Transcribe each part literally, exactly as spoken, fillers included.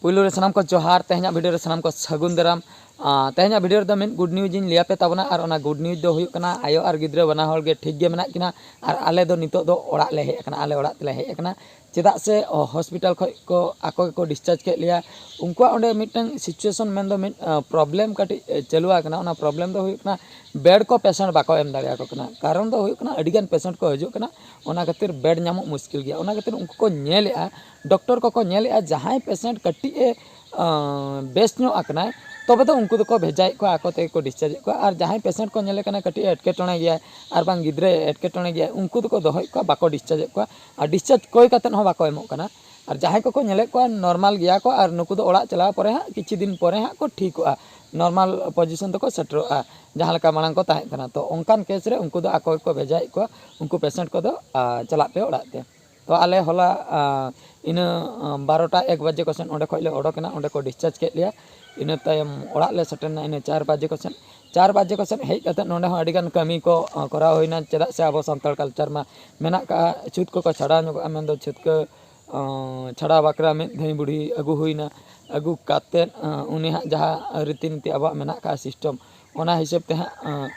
ᱯᱩᱭᱞᱩ ᱨᱮ ᱥᱟᱱᱟᱢ ᱠᱚ ᱡᱚᱦᱟᱨ᱾ ᱛᱮᱦᱮᱧᱟᱜ video ᱨᱮ ᱥᱟᱱᱟᱢ ᱠᱚ ᱥᱟᱹᱜᱩᱱ ᱫᱟᱨᱟᱢ᱾ ᱟᱸ, ᱛᱮᱦᱮᱧᱟᱜ video ᱨᱮᱫᱚ ᱢᱤᱫ good news ᱤᱧ ᱞᱟᱹᱭ ᱟᱯᱮ ᱛᱟᱵᱚᱱᱟ, ᱟᱨ ᱚᱱᱟ good news ᱫᱚ ᱦᱩᱭᱩᱜ ᱠᱟᱱᱟ, ᱟᱭᱳ ᱟᱨ ᱜᱤᱫᱽᱨᱟᱹ ᱵᱟᱱᱟ ᱦᱚᱲ ᱜᱮ ᱴᱷᱤᱠ ᱜᱮ ᱢᱮᱱᱟᱜ ᱠᱤᱱᱟ, ᱟᱨ ᱟᱞᱮ ᱫᱚ ᱱᱤᱛᱚᱜ ᱫᱚ ᱚᱲᱟᱜ ᱞᱮ ᱦᱮᱡ ᱟᱠᱟᱱᱟ, ᱟᱞᱮ ᱚᱲᱟᱜ ᱛᱮᱞᱮ ᱦᱮᱡ ᱟᱠᱟᱱᱟ᱾ ᱪᱮᱫᱟᱜ ᱥᱮ, ᱚ, hospital ᱠᱷᱚᱡ ᱠᱚ ᱟᱠᱚ ᱜᱮᱠᱚ discharge ᱠᱮᱫ ᱞᱮᱭᱟ᱾ ᱩᱱᱠᱩᱣᱟᱜ ᱚᱸᱰᱮ ᱢᱤᱫᱴᱟᱝ situation ᱢᱮᱱᱫᱚ ᱢᱤᱫ, ᱟᱸ, problem ᱠᱟᱹᱴᱤᱡ, ᱮ, ᱪᱟᱹᱞᱩ ᱟᱠᱟᱱᱟ᱾ ᱚᱱᱟ problem ᱫᱚ ᱦᱩᱭᱩᱜ ᱠᱟᱱᱟ, bed ᱠᱚ patient ᱵᱟᱠᱚ ᱮᱢ ᱫᱟᱲᱮᱭᱟᱠᱚ ᱠᱟᱱᱟ᱾ ᱠᱟᱨᱚᱱ ᱫᱚ ᱦᱩᱭᱩᱜ ᱠᱟᱱᱟ, ᱟᱹᱰᱤᱜᱟᱱ patient ᱠᱚ ᱦᱤᱡᱩᱜ ᱠᱟᱱᱟ, ᱚᱱᱟ ᱠᱷᱟᱹᱛᱤᱨ bed ᱧᱟᱢᱚᱜ ᱢᱩᱥᱠᱤᱞ ᱜᱮᱭᱟ᱾ ᱚᱱᱟ ᱠᱷᱟᱹᱛᱤᱨ ᱩᱱᱠᱩ ᱠᱚ ᱧᱮᱞᱮᱜᱼᱟ, doctor ᱠᱚᱠᱚ ᱧᱮᱞᱮᱜᱼᱟ, ᱡᱟᱦᱟᱸᱭ patient ᱠᱟᱹᱴᱤᱡ ᱮ, ᱟᱸ, ᱵᱮᱥ ᱧᱚᱜ ᱟᱠᱟᱱᱟᱭ, ᱛᱚᱵᱮ ᱫᱚ ᱩᱱᱠᱩ ᱫᱚᱠᱚ ᱵᱷᱮᱡᱟᱭᱮᱫ ᱠᱚᱣᱟ, ᱟᱠᱚ ᱛᱮᱜᱮ ᱠᱚ discharge ᱮᱫ ᱠᱚᱣᱟ᱾ ᱟᱨ ᱡᱟᱦᱟᱸᱭ patient ᱠᱚ ᱧᱮᱞᱮ ᱠᱟᱱᱟ ᱠᱟᱹᱴᱤᱡ ᱮᱴᱠᱮᱴᱚᱬᱮ ᱜᱮᱭᱟᱭ, ᱟᱨ ᱵᱟᱝ ᱜᱤᱫᱽᱨᱟᱹ ᱮᱴᱠᱮᱴᱚᱬᱮ ᱜᱮᱭᱟᱭ, ᱩᱱᱠᱩ ᱫᱚᱠᱚ ᱫᱚᱦᱚᱭᱮᱫ ᱠᱚᱣᱟ, ᱵᱟᱠᱚ discharge ᱮᱫ ᱠᱚᱣᱟ᱾ ᱟᱨ discharge ᱠᱚᱭ ᱠᱟᱛᱮᱫ ᱦᱚᱸ ᱵᱟᱠᱚ ᱮᱢᱚᱜ ᱠᱟᱱᱟ᱾ ᱟᱨ ᱡᱟᱦᱟᱸᱭ ᱠᱚᱠᱚ ᱧᱮᱞᱮᱫ ᱠᱚᱣᱟ, normal ᱜᱮᱭᱟ ᱠᱚ, ᱟᱨ ᱱᱩᱠᱩ ᱫᱚ ᱚᱲᱟᱜ ᱪᱟᱞᱟᱣ ᱯᱚᱨᱮ ᱦᱟᱸᱜ, ᱠᱤᱪᱷᱩ ᱫᱤᱱ ᱯᱚᱨᱮ ᱦᱟᱸᱜ ᱠᱚ ᱴᱷᱤᱠᱚᱜᱼᱟ, normal position ᱛᱮᱠᱚ ᱥᱮᱴᱮᱨᱚᱜᱼᱟ, ᱡᱟᱦᱟᱸ ᱞᱮᱠᱟ ᱢᱟᱲᱟᱝ ᱠᱚ ᱛᱟᱦᱮᱸ ᱠᱟᱱᱟ᱾ ᱛᱚ, ᱚᱱᱠᱟᱱ case ᱨᱮ ᱩᱱᱠᱩ ᱫᱚ ᱟᱠᱚ ᱜᱮᱠᱚ ᱵᱷᱮᱡᱟᱭᱮᱫ ᱠᱚᱣᱟ, ᱩᱱᱠᱩ patient ᱠᱚᱫᱚ, ᱟ, ᱪᱟᱞᱟᱜ ᱯᱮ ᱚᱲᱟᱜ ᱛᱮ᱾ ᱛᱚ, ᱟᱞᱮ ᱦᱚᱞᱟ, ᱟ, ᱤᱱᱟᱹ, ᱟ, ᱵᱟᱨᱚᱴᱟ ᱮᱠ ᱵᱟᱡᱮ ᱠᱚ ᱥᱮᱱ ᱚᱸᱰᱮ ᱠᱷᱚᱡ ᱞᱮ ᱚᱰᱚᱠᱮᱱᱟ, ᱚᱸᱰᱮ ᱠᱚ discharge ᱠᱮᱫ ᱞᱮᱭᱟ᱾ ᱤᱱᱟᱹ ᱛᱟᱭᱚᱢ ᱚᱲᱟᱜ ᱞᱮ ᱥᱮᱴᱮᱨᱱᱟ ᱤᱱᱟᱹ ᱪᱟᱨ ᱵᱟᱡᱮ ᱠᱚ ᱥᱮᱱ᱾ ᱪᱟᱨ ᱵᱟᱡᱮ ᱠᱚ ᱥᱮᱱ ᱦᱮᱡ ᱠᱟᱛᱮᱫ ᱱᱚᱸᱰᱮ ᱦᱚᱸ ᱟᱹᱰᱤᱜᱟᱱ ᱠᱟᱹᱢᱤ ᱠᱚ, ᱟ, ᱠᱚᱨᱟᱣ ᱦᱩᱭᱱᱟ, ᱪᱮᱫᱟᱜ ᱥᱮ ᱟᱵᱚ ᱥᱟᱱᱛᱟᱲ culture ᱢᱟ ᱢᱮᱱᱟᱜ ᱠᱟᱜᱼᱟ, ᱪᱷᱩᱛ ᱠᱚᱠᱚ ᱪᱷᱟᱰᱟᱣ ᱧᱚᱜᱚᱜᱼᱟ, ᱢᱮᱱᱫᱚ ᱪᱷᱩᱛᱠᱟᱹ, ᱟ, ᱪᱷᱟᱰᱟᱣ ᱵᱟᱠᱷᱨᱟ ᱢᱤᱫ ᱫᱷᱟᱹᱭ ᱵᱩᱲᱦᱤ ᱟᱹᱜᱩ ᱦᱩᱭᱱᱟ᱾ ᱟᱹᱜᱩ ᱠᱟᱛᱮᱫ, ᱟ, ᱩᱱᱤ ᱦᱟᱸᱜ ᱡᱟᱦᱟᱸ ᱨᱤᱛᱤ ᱱᱤᱛᱤ ᱟᱵᱚᱣᱟᱜ ᱢᱮᱱᱟᱜ ᱠᱟᱜᱼᱟ system, ᱚᱱᱟ ᱦᱤᱥᱟᱹᱵ ᱛᱮ ᱦᱟᱸᱜ, ᱟ,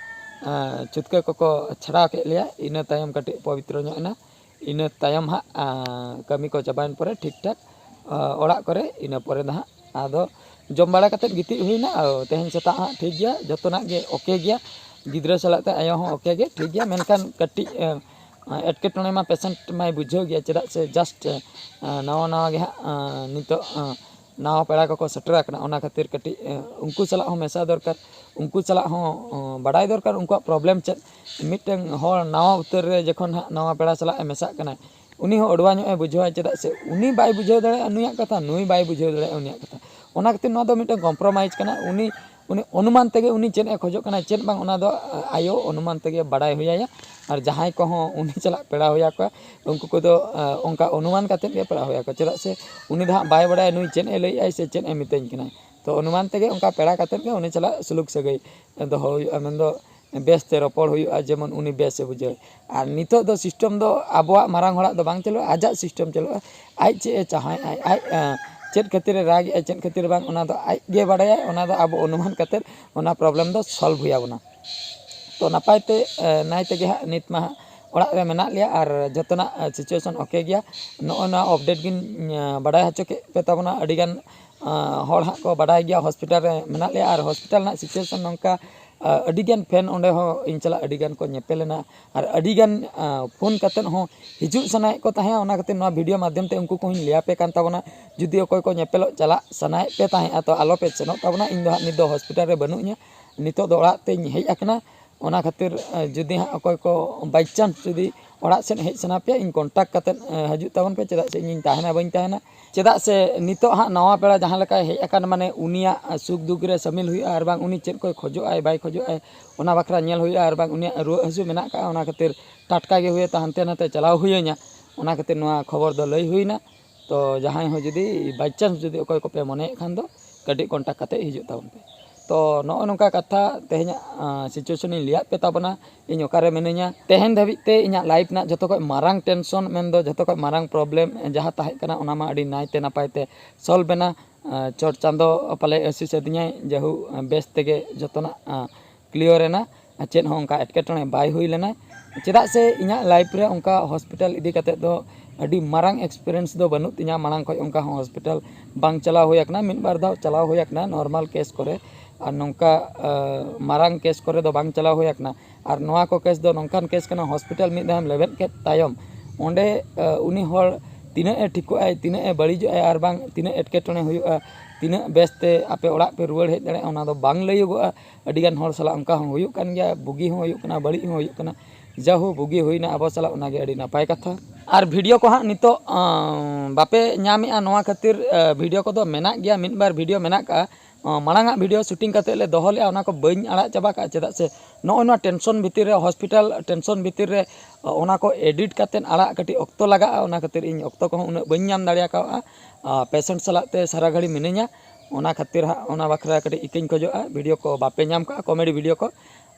ᱟ, ᱪᱷᱩᱛᱠᱟᱹ ᱠᱚᱠᱚ ᱪᱷᱟᱰᱟᱣ ᱠᱮᱫ ᱞᱮᱭᱟ᱾ ᱤᱱᱟᱹ ᱛᱟᱭᱚᱢ ᱠᱟᱹᱴᱤᱡ ᱯᱚᱵᱤᱛᱨᱚ ᱧᱚᱜ ᱮᱱᱟ᱾ ᱤᱱᱟᱹ ᱛᱟᱭᱚᱢ ᱦᱟᱸᱜ, ᱟ, ᱠᱟᱹᱢᱤ ᱠᱚ ᱪᱟᱵᱟᱭᱮᱱ ᱯᱚᱨᱮ ᱴᱷᱤᱠ ᱴᱷᱟᱠ, ᱟ, ᱚᱲᱟᱜ ᱠᱚᱨᱮ, ᱤᱱᱟᱹ ᱯᱚᱨᱮ ᱫᱚ ᱦᱟᱸᱜ ᱟᱫᱚ ᱡᱚᱢ ᱵᱟᱲᱟ ᱠᱟᱛᱮᱫ ᱜᱤᱛᱤᱡ ᱦᱩᱭᱱᱟ᱾ ᱟᱨ ᱛᱮᱦᱮᱧ ᱥᱮᱛᱟᱜ ᱦᱟᱸᱜ ᱴᱷᱤᱠ ᱜᱮᱭᱟ, ᱡᱚᱛᱚᱱᱟᱜ ᱜᱮ okay ᱜᱮᱭᱟ, ᱜᱤᱫᱽᱨᱟᱹ ᱥᱟᱞᱟᱜ ᱛᱮ ᱟᱭᱳ ᱦᱚᱸ okay ᱜᱮ, ᱴᱷᱤᱠ ᱜᱮᱭᱟ᱾ ᱢᱮᱱᱠᱷᱟᱱ ᱠᱟᱹᱴᱤᱡ, ᱟ, ᱮᱴᱠᱮᱴᱚᱬᱮ ᱢᱟ patient ᱢᱟᱭ ᱵᱩᱡᱷᱟᱹᱣ ᱜᱮᱭᱟ, ᱪᱮᱫᱟᱜ ᱥᱮ just, ᱟ, ᱱᱟᱣᱟ ᱱᱟᱣᱟ ᱜᱮ ᱦᱟᱸᱜ, ᱟ, ᱱᱤᱛᱚᱜ, ᱟ, ᱱᱟᱣᱟ ᱯᱮᱲᱟ ᱠᱚᱠᱚ ᱥᱮᱴᱮᱨ ᱟᱠᱟᱱᱟ, ᱚᱱᱟ ᱠᱷᱟᱹᱛᱤᱨ ᱠᱟᱹᱴᱤᱡ, ᱮ, ᱩᱱᱠᱩ ᱥᱟᱞᱟᱜ ᱦᱚᱸ ᱢᱮᱥᱟ ᱫᱚᱨᱠᱟᱨ, ᱩᱱᱠᱩ ᱥᱟᱞᱟᱜ ᱦᱚᱸ, ᱚ, ᱵᱟᱰᱟᱭ ᱫᱚᱨᱠᱟᱨ ᱩᱱᱠᱩᱣᱟᱜ problem ᱪᱮᱫ᱾ ᱢᱤᱫᱴᱟᱝ ᱦᱚᱲ ᱱᱟᱣᱟ ᱩᱛᱟᱹᱨ ᱨᱮ ᱡᱚᱠᱷᱚᱱ ᱦᱟᱸᱜ ᱱᱟᱣᱟ ᱯᱮᱲᱟ ᱥᱟᱞᱟᱜ ᱮ ᱢᱮᱥᱟᱜ ᱠᱟᱱᱟ, ᱩᱱᱤ ᱦᱚᱸ ᱚᱰᱣᱟ ᱧᱚᱜ ᱮ ᱵᱩᱡᱷᱟᱹᱣᱟ, ᱪᱮᱫᱟᱜ ᱥᱮ ᱩᱱᱤ ᱵᱟᱭ ᱵᱩᱡᱷᱟᱹᱣ ᱫᱟᱲᱮᱭᱟᱜᱼᱟ ᱱᱩᱭᱟᱜ ᱠᱟᱛᱷᱟ, ᱱᱩᱭ ᱵᱟᱭ ᱵᱩᱡᱷᱟᱹᱣ ᱫᱟᱲᱮᱭᱟᱜᱼᱟ ᱩᱱᱤᱭᱟᱜ ᱠᱟᱛᱷᱟ᱾ ᱚᱱᱟ ᱠᱷᱟᱹᱛᱤᱨ ᱱᱚᱣᱟ ᱫᱚ ᱢᱤᱫᱴᱟᱝ compromise ᱠᱟᱱᱟ᱾ ᱩᱱᱤ, ᱩᱱᱤ ᱚᱱᱩᱢᱟᱱ ᱛᱮᱜᱮ ᱩᱱᱤ ᱪᱮᱫ ᱮ ᱠᱷᱚᱡᱚᱜ ᱠᱟᱱᱟ, ᱪᱮᱫ ᱵᱟᱝ, ᱚᱱᱟ ᱫᱚ, ᱟ, ᱟᱭᱳ ᱚᱱᱩᱢᱟᱱ ᱛᱮᱜᱮ ᱵᱟᱰᱟᱭ ᱦᱩᱭᱟᱭᱟ᱾ ᱟᱨ ᱡᱟᱦᱟᱸᱭ ᱠᱚᱦᱚᱸ ᱩᱱᱤ ᱥᱟᱞᱟᱜ ᱯᱮᱲᱟ ᱦᱩᱭ ᱟᱠᱚᱣᱟ, ᱩᱱᱠᱩ ᱠᱚᱫᱚ, ᱟ, ᱚᱱᱠᱟ ᱚᱱᱩᱢᱟᱱ ᱠᱟᱛᱮᱫ ᱜᱮ ᱯᱮᱲᱟ ᱦᱩᱭ ᱟᱠᱚᱣᱟ, ᱪᱮᱫᱟᱜ ᱥᱮ ᱩᱱᱤ ᱫᱚ ᱦᱟᱸᱜ ᱵᱟᱭ ᱵᱟᱰᱟᱭᱟ ᱱᱩᱭ ᱪᱮᱫ ᱮ ᱞᱟᱹᱭᱮᱫᱼᱟᱭ ᱥᱮ ᱪᱮᱫ ᱮ ᱢᱤᱛᱟᱹᱧ ᱠᱟᱱᱟᱭ᱾ ᱛᱚ, ᱚᱱᱩᱢᱟᱱ ᱛᱮᱜᱮ ᱚᱱᱠᱟ ᱯᱮᱲᱟ ᱠᱟᱛᱮᱫ ᱜᱮ ᱩᱱᱤ ᱥᱟᱞᱟᱜ ᱥᱩᱞᱩᱠ ᱥᱟᱹᱜᱟᱹᱭ ᱫᱚᱦᱚ ᱦᱩᱭᱩᱜᱼᱟ, ᱢᱮᱱᱫᱚ ᱵᱮᱥᱛᱮ ᱨᱚᱯᱚᱲ ᱦᱩᱭᱩᱜᱼᱟ, ᱡᱮᱢᱚᱱ ᱩᱱᱤ ᱵᱮᱥ ᱮ ᱵᱩᱡᱷᱟᱹᱣ᱾ ᱟᱨ ᱱᱤᱛᱚᱜ ᱫᱚ system ᱫᱚ ᱟᱵᱚᱣᱟᱜ ᱢᱟᱨᱟᱝ ᱦᱚᱲᱟᱜ ᱫᱚ ᱵᱟᱝ ᱪᱟᱹᱞᱩᱜᱼᱟ, ᱟᱡᱟᱜ system ᱪᱟᱹᱞᱩᱜᱼᱟ᱾ ᱟᱡ ᱪᱮᱫ ᱮ ᱪᱟᱦᱟᱣᱮᱫᱼᱟᱭ, ᱟᱡ, ᱟᱸ, ᱪᱮᱫ ᱠᱷᱟᱹᱛᱤᱨᱮ ᱨᱟᱜᱮᱜᱼᱟ, ᱪᱮᱫ ᱠᱷᱟᱹᱛᱤᱨ ᱵᱟᱝ, ᱚᱱᱟ ᱫᱚ ᱟᱡ ᱜᱮ ᱵᱟᱰᱟᱭᱟᱭ᱾ ᱚᱱᱟ ᱫᱚ ᱟᱵᱚ ᱚᱱᱩᱢᱟᱱ ᱠᱟᱛᱮᱫ ᱚᱱᱟ problem ᱫᱚ solve ᱦᱩᱭ ᱟᱵᱚᱱᱟ᱾ ᱛᱚ ᱱᱟᱯᱟᱭ ᱛᱮ, ᱮ, ᱱᱟᱭ ᱛᱮᱜᱮ ᱦᱟᱸᱜ ᱱᱤᱛ ᱢᱟ ᱦᱟᱸᱜ ᱚᱲᱟᱜ ᱨᱮ ᱢᱮᱱᱟᱜ ᱞᱮᱭᱟ ᱟᱨ ᱡᱚᱛᱚᱱᱟᱜ, ᱮ, situation okay ᱜᱮᱭᱟ᱾ ᱱᱚᱜᱼᱚ ᱱᱚᱣᱟ update ᱜᱤᱧ, ᱮ, ᱵᱟᱰᱟᱭ ᱦᱚᱪᱚ ᱠᱮᱫ ᱯᱮ ᱛᱟᱵᱚᱱᱟ᱾ ᱟᱹᱰᱤᱜᱟᱱ, ᱮ, ᱦᱚᱲ ᱦᱟᱸᱜ ᱠᱚ ᱵᱟᱰᱟᱭ ᱜᱮᱭᱟ hospital ᱨᱮ ᱢᱮᱱᱟᱜ ᱞᱮᱭᱟ ᱟᱨ hospital ᱨᱮᱱᱟᱜ situation ᱱᱚᱝᱠᱟ, ᱮ, ᱟᱹᱰᱤᱜᱟᱱ fan ᱚᱸᱰᱮ ᱦᱚᱸ ᱤᱧ ᱥᱟᱞᱟᱜ ᱟᱹᱰᱤᱜᱟᱱ ᱠᱚ ᱧᱮᱯᱮᱞᱮᱱᱟ ᱟᱨ ᱟᱹᱰᱤᱜᱟᱱ, ᱮ, phone ᱠᱟᱛᱮᱫ ᱦᱚᱸ ᱦᱤᱡᱩᱜ ᱥᱟᱱᱟᱭᱮᱫ ᱠᱚ ᱛᱟᱦᱮᱸᱫ᱾ ᱚᱱᱟ ᱠᱷᱟᱹᱛᱤᱨ ᱱᱚᱣᱟ video ᱢᱟᱫᱽᱫᱷᱚᱢ ᱛᱮ ᱩᱱᱠᱩ ᱠᱚᱦᱚᱸᱧ ᱞᱟᱹᱭᱟᱯᱮ ᱠᱟᱱ ᱛᱟᱵᱚᱱᱟ, ᱡᱩᱫᱤ ᱚᱠᱚᱭ ᱠᱚ ᱧᱮᱯᱮᱞᱚᱜ ᱪᱟᱞᱟᱜ ᱥᱟᱱᱟᱭᱮᱫ ᱯᱮ ᱛᱟᱦᱮᱸᱫᱼᱟ ᱛᱚ ᱟᱞᱚᱯᱮ ᱥᱮᱱᱚᱜ ᱛᱟᱵᱚᱱᱟ᱾ ᱤᱧ ᱫᱚ ᱦᱟᱸᱜ ᱱᱤᱛ ᱫᱚ hospital ᱨᱮ ᱵᱟᱹᱱᱩᱜ ᱤᱧᱟ, ᱱᱤᱛᱚᱜ ᱫᱚ ᱚᱲᱟᱜ ᱛᱮᱧ ᱦᱮᱡ ᱟᱠᱟᱱᱟ᱾ ᱚᱱᱟ ᱠᱷᱟᱹᱛᱤᱨ, ᱮ, ᱡᱩᱫᱤ ᱦᱟᱸᱜ ᱚᱠᱚᱭ ᱠᱚ by chance ᱡᱩᱫᱤ ᱚᱲᱟᱜ ᱥᱮᱫ ᱦᱮᱡ ᱥᱟᱱᱟ ᱯᱮᱭᱟ, ᱤᱧ contact ᱠᱟᱛᱮᱫ, ᱮ, ᱦᱤᱡᱩᱜ ᱛᱟᱵᱚᱱ ᱯᱮ, ᱪᱮᱫᱟᱜ ᱥᱮ ᱤᱧᱤᱧ ᱛᱟᱦᱮᱱᱟ ᱵᱟᱹᱧ ᱛᱟᱦᱮᱱᱟ᱾ ᱪᱮᱫᱟᱜ ᱥᱮ ᱱᱤᱛᱚᱜ ᱦᱟᱸᱜ ᱱᱟᱣᱟ ᱯᱮᱲᱟ ᱡᱟᱦᱟᱸ ᱞᱮᱠᱟᱭ ᱦᱮᱡ ᱟᱠᱟᱱ, ᱢᱟᱱᱮ ᱩᱱᱤᱭᱟᱜ ᱥᱩᱠ ᱫᱩᱠ ᱨᱮ ᱥᱟᱹᱢᱤᱞ ᱦᱩᱭᱩᱜᱼᱟ, ᱟᱨ ᱵᱟᱝ ᱩᱱᱤ ᱪᱮᱫ ᱠᱚᱭ ᱠᱷᱚᱡᱚᱜᱼᱟᱭ ᱵᱟᱭ ᱠᱷᱚᱡᱚᱜᱼᱟᱭ, ᱚᱱᱟ ᱵᱟᱠᱷᱨᱟ ᱧᱮᱞ ᱦᱩᱭᱩᱜᱼᱟ᱾ ᱟᱨ ᱵᱟᱝ ᱩᱱᱤᱭᱟᱜ ᱨᱩᱣᱟᱹᱜ ᱦᱟᱹᱥᱩ ᱢᱮᱱᱟᱜ ᱟᱠᱟᱫᱼᱟ, ᱚᱱᱟ ᱠᱷᱟᱹᱛᱤᱨ ᱴᱟᱴᱠᱟ ᱜᱮ ᱦᱩᱭᱩᱜᱼᱟ, ᱦᱟᱱᱛᱮ ᱱᱟᱛᱮ ᱪᱟᱞᱟᱣ ᱦᱩᱭᱟᱹᱧᱟ᱾ ᱚᱱᱟ ᱠᱷᱟᱹᱛᱤᱨ ᱱᱚᱣᱟ ᱠᱷᱚᱵᱚᱨ ᱫᱚ ᱞᱟᱹᱭ ᱦᱩᱭᱱᱟ᱾ ᱛᱚ ᱡᱟᱦᱟᱸᱭ ᱦᱚᱸ ᱡᱩᱫᱤ by chance ᱡᱩᱫᱤ ᱚᱠᱚᱭ ᱠᱚᱯᱮ ᱢᱚᱱᱮᱭᱮᱫ ᱠᱷᱟᱱ ᱫᱚ ᱠᱟᱹᱴᱤᱡ contact ᱠᱟᱛᱮ ᱦᱤᱡᱩᱜ ᱛᱟᱵᱚᱱ ᱯᱮ᱾ ᱛᱚ ᱱᱚᱜᱼᱚ ᱱᱚᱝᱠᱟ ᱠᱟᱛᱷᱟ ᱛᱮᱦᱮᱧᱟᱜ, ᱟᱸ, situation ᱤᱧ ᱞᱟᱹᱭᱟᱫ ᱯᱮ ᱛᱟᱵᱚᱱᱟ᱾ ᱤᱧ ᱚᱠᱟᱨᱮ ᱢᱤᱱᱟᱹᱧᱟ, ᱛᱮᱦᱮᱧ ᱫᱷᱟᱹᱵᱤᱡ ᱛᱮ ᱤᱧᱟᱹᱜ life ᱨᱮᱱᱟᱜ ᱡᱚᱛᱚ ᱠᱷᱚᱱ ᱢᱟᱨᱟᱝ tension ᱢᱮᱱᱫᱚ ᱡᱚᱛᱚ ᱠᱷᱚᱱ ᱢᱟᱨᱟᱝ problem ᱡᱟᱦᱟᱸ ᱛᱟᱦᱮᱸ ᱠᱟᱱᱟ, ᱚᱱᱟ ᱢᱟ ᱟᱹᱰᱤ ᱱᱟᱭᱛᱮ ᱱᱟᱯᱟᱭ ᱛᱮ solve ᱮᱱᱟ᱾ ᱟᱸ, ᱪᱚᱴ ᱪᱟᱸᱫᱚ ᱯᱟᱞᱮ ᱟᱹᱥᱤᱥ ᱟᱹᱫᱤᱧᱟᱭ, ᱡᱟᱦᱳᱠ, ᱟᱸ, ᱵᱮᱥ ᱛᱮᱜᱮ ᱡᱚᱛᱚᱱᱟᱜ, ᱟᱸ, clear ᱮᱱᱟ᱾ ᱟᱨ ᱪᱮᱫ ᱦᱚᱸ ᱚᱱᱠᱟ ᱮᱴᱠᱮᱴᱚᱬᱮ ᱵᱟᱭ ᱦᱩᱭ ᱞᱮᱱᱟ᱾ ᱪᱮᱫᱟᱜ ᱥᱮ ᱤᱧᱟᱹᱜ life ᱨᱮ ᱚᱱᱠᱟ hospital ᱤᱫᱤ ᱠᱟᱛᱮᱫ ᱫᱚ ᱟᱹᱰᱤ ᱢᱟᱨᱟᱝ experience ᱫᱚ ᱵᱟᱹᱱᱩᱜ ᱛᱤᱧᱟᱹ᱾ ᱢᱟᱲᱟᱝ ᱠᱷᱚᱱ ᱚᱱᱠᱟ ᱦᱚᱸ hospital ᱵᱟᱝ ᱪᱟᱞᱟᱣ ᱦᱩᱭ ᱟᱠᱟᱱᱟ᱾ ᱢᱤᱫ ᱵᱟᱨ ᱫᱷᱟᱣ ᱪᱟᱞᱟᱣ ᱦᱩᱭ ᱟᱠᱟᱱᱟ normal case ᱠᱚᱨᱮ, ᱟᱨ ᱱᱚᱝᱠᱟ, ᱟᱸ, ᱢᱟᱨᱟᱝ case ᱠᱚᱨᱮ ᱫᱚ ᱵᱟᱝ ᱪᱟᱞᱟᱣ ᱦᱩᱭ ᱟᱠᱟᱱᱟ᱾ ᱟᱨ ᱱᱚᱣᱟ ᱠᱚ case ᱫᱚ ᱱᱚᱝᱠᱟᱱ case ᱠᱟᱱᱟ, hospital ᱢᱤᱫ ᱫᱷᱟᱣ ᱮᱢ ᱞᱮᱵᱮᱫ ᱠᱮᱫ ᱛᱟᱭᱚᱢ ᱚᱸᱰᱮ, ᱟᱸ, ᱩᱱᱤ ᱦᱚᱲ ᱛᱤᱱᱟᱹᱜ ᱮ ᱴᱷᱤᱠᱚᱜ ᱟᱭ, ᱛᱤᱱᱟᱹᱜ ᱮ ᱵᱟᱹᱲᱤᱡᱚᱜ ᱟᱭ, ᱟᱨ ᱵᱟᱝ ᱛᱤᱱᱟᱹᱜ ᱮᱴᱠᱮᱴᱚᱬᱮ ᱦᱩᱭᱩᱜᱼᱟ, ᱛᱤᱱᱟᱹᱜ ᱵᱮᱥᱛᱮ ᱟᱯᱮ ᱚᱲᱟᱜ ᱯᱮ ᱨᱩᱣᱟᱹᱲ ᱦᱮᱡ ᱫᱟᱲᱮᱭᱟᱜᱼᱟ, ᱚᱱᱟ ᱫᱚ ᱵᱟᱝ ᱞᱟᱹᱭᱚᱜᱚᱜᱼᱟ᱾ ᱟᱹᱰᱤᱜᱟᱱ ᱦᱚᱲ ᱥᱟᱞᱟᱜ ᱚᱱᱠᱟ ᱦᱚᱸ ᱦᱩᱭᱩᱜ ᱠᱟᱱ ᱜᱮᱭᱟ, ᱵᱩᱜᱤ ᱦᱚᱸ ᱦᱩᱭᱩᱜ ᱠᱟᱱᱟ, ᱵᱟᱹᱲᱤᱡ ᱦᱚᱸ ᱦᱩᱭᱩᱜ ᱠᱟᱱᱟ᱾ ᱡᱟᱦᱳ, ᱵᱩᱜᱤ ᱦᱩᱭᱱᱟ ᱟᱵᱚ ᱥᱟᱞᱟᱜ, ᱚᱱᱟᱜᱮ ᱟᱹᱰᱤ ᱱᱟᱯᱟᱭ ᱠᱟᱛᱷᱟ᱾ ᱟᱨ video ᱠᱚ ᱦᱟᱸᱜ ᱱᱤᱛᱚᱜ, ᱟᱸ, ᱵᱟᱯᱮ ᱧᱟᱢᱮᱜᱼᱟ, ᱱᱚᱣᱟ ᱠᱷᱟᱹᱛᱤᱨ, ᱟᱸ, video ᱠᱚᱫᱚ ᱢᱮᱱᱟᱜ ᱜᱮᱭᱟ, ᱢᱤᱫ ᱵᱟᱨ video ᱢᱮᱱᱟᱜ ᱠᱟᱜᱼᱟ᱾ ᱟᱸ, ᱢᱟᱲᱟᱝᱟᱜ video shooting ᱠᱟᱛᱮᱫ ᱞᱮ ᱫᱚᱦᱚ ᱞᱮᱜᱼᱟ, ᱚᱱᱟ ᱠᱚ ᱵᱟᱹᱧ ᱟᱲᱟᱜ ᱪᱟᱵᱟ ᱠᱟᱜᱼᱟ, ᱪᱮᱫᱟᱜ ᱥᱮ ᱱᱚᱜᱼᱚᱭ ᱱᱚᱣᱟ tension ᱵᱷᱤᱛᱤᱨ ᱨᱮ, hospital tension ᱵᱷᱤᱛᱤᱨ ᱨᱮ, ᱟᱸ, ᱚᱱᱟ ᱠᱚ edit ᱠᱟᱛᱮᱫ ᱟᱲᱟᱜ ᱠᱟᱹᱴᱤᱡ ᱚᱠᱛᱚ ᱞᱟᱜᱟᱜᱼᱟ, ᱚᱱᱟ ᱠᱷᱟᱹᱛᱤᱨ ᱤᱧ ᱚᱠᱛᱚ ᱠᱚᱦᱚᱸ ᱩᱱᱟᱹᱜ ᱵᱟᱹᱧ ᱧᱟᱢ ᱫᱟᱲᱮ ᱠᱟᱣᱜᱼᱟ᱾ ᱟᱸ, patient ᱥᱟᱞᱟᱜ ᱛᱮ ᱥᱟᱨᱟ ᱜᱷᱟᱹᱲᱤ ᱢᱤᱱᱟᱹᱧᱟ, ᱚᱱᱟ ᱠᱷᱟᱹᱛᱤᱨ ᱦᱟᱸᱜ ᱚᱱᱟ ᱵᱟᱠᱷᱨᱟ ᱠᱟᱹᱴᱤᱡ ᱤᱠᱟᱹᱧ ᱠᱷᱚᱡᱚᱜᱼᱟ᱾ Video ᱠᱚ ᱵᱟᱯᱮ ᱧᱟᱢ ᱠᱟᱜᱼᱟ, comedy video ᱠᱚ,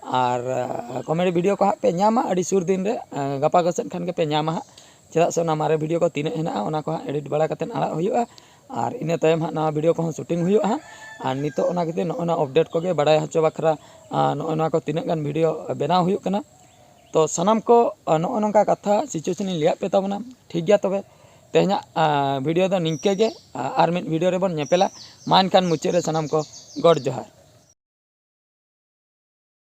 ᱟᱨ, ᱟᱸ, comedy video ᱠᱚ ᱦᱟᱸᱜ ᱯᱮ ᱧᱟᱢᱟ ᱟᱹᱰᱤ ᱥᱩᱨ ᱫᱤᱱ ᱨᱮ, ᱟᱸ, ᱜᱟᱯᱟ ᱜᱟᱥᱮᱫ ᱠᱷᱟᱱ ᱜᱮᱯᱮ ᱧᱟᱢᱟ ᱦᱟᱸᱜ, ᱪᱮᱫᱟᱜ ᱥᱮ ᱚᱱᱟ ᱢᱟᱨᱮ video ᱠᱚ ᱛᱤᱱᱟᱹᱜ ᱦᱮᱱᱟᱜᱼᱟ, ᱚᱱᱟ ᱠᱚ ᱦᱟᱸᱜ edit ᱵᱟᱲᱟ ᱠᱟᱛᱮᱫ ᱟᱲᱟᱜ ᱦᱩᱭᱩᱜᱼᱟ᱾ ᱟᱨ ᱤᱱᱟᱹ ᱛᱟᱭᱚᱢ ᱦᱟᱸᱜ ᱱᱟᱣᱟ ᱵᱷᱤᱰᱤᱭᱳ ᱠᱚᱦᱚᱸ ᱥᱩᱴᱤᱝ ᱦᱩᱭᱩᱜᱼᱟ ᱦᱟᱸᱜ᱾ ᱟᱨ ᱱᱤᱛᱚᱜ ᱚᱱᱟ ᱠᱷᱟᱹᱛᱤᱨ ᱱᱚᱜᱼᱚ ᱱᱚᱣᱟ ᱟᱯᱰᱮᱴ ᱠᱚᱜᱮ ᱵᱟᱲᱟᱭ ᱦᱚᱪᱚ ᱵᱟᱠᱷᱨᱟ, ᱟᱨ ᱱᱚᱜᱼᱚ ᱱᱚᱣᱟ ᱠᱚ ᱛᱤᱱᱟᱹᱜ ᱜᱟᱱ ᱵᱷᱤᱰᱤᱭᱳ ᱵᱮᱱᱟᱣ ᱦᱩᱭᱩᱜ ᱠᱟᱱᱟ᱾ ᱛᱚ ᱥᱟᱱᱟᱢ ᱠᱚ, ᱟᱨ ᱱᱚᱜᱼᱚ ᱱᱚᱝᱠᱟ ᱠᱟᱛᱷᱟ ᱥᱤᱪᱩᱭᱮᱥᱚᱱ ᱤᱧ ᱞᱟᱹᱭᱟᱫ ᱯᱮ ᱛᱟᱵᱚᱱᱟ᱾ ᱴᱷᱤᱠ ᱜᱮᱭᱟ, ᱛᱚᱵᱮ ᱛᱮᱦᱮᱧᱟᱜ, ᱟᱨ, ᱵᱷᱤᱰᱤᱭᱳ ᱫᱚ ᱱᱤᱝᱠᱟᱹ ᱜᱮ᱾ ᱟᱨ, ᱟᱨ ᱢᱤᱫ ᱵᱷᱤᱰᱤᱭᱳ ᱨᱮᱵᱚᱱ ᱧᱮᱯᱮᱞᱟ᱾ ᱢᱟ ᱮᱱᱠᱷᱟᱱ ᱢᱩᱪᱟᱹᱫ ᱨᱮ ᱥᱟᱱᱟᱢ ᱠᱚ ᱜᱚᱰ ᱡᱚᱦᱟᱨ᱾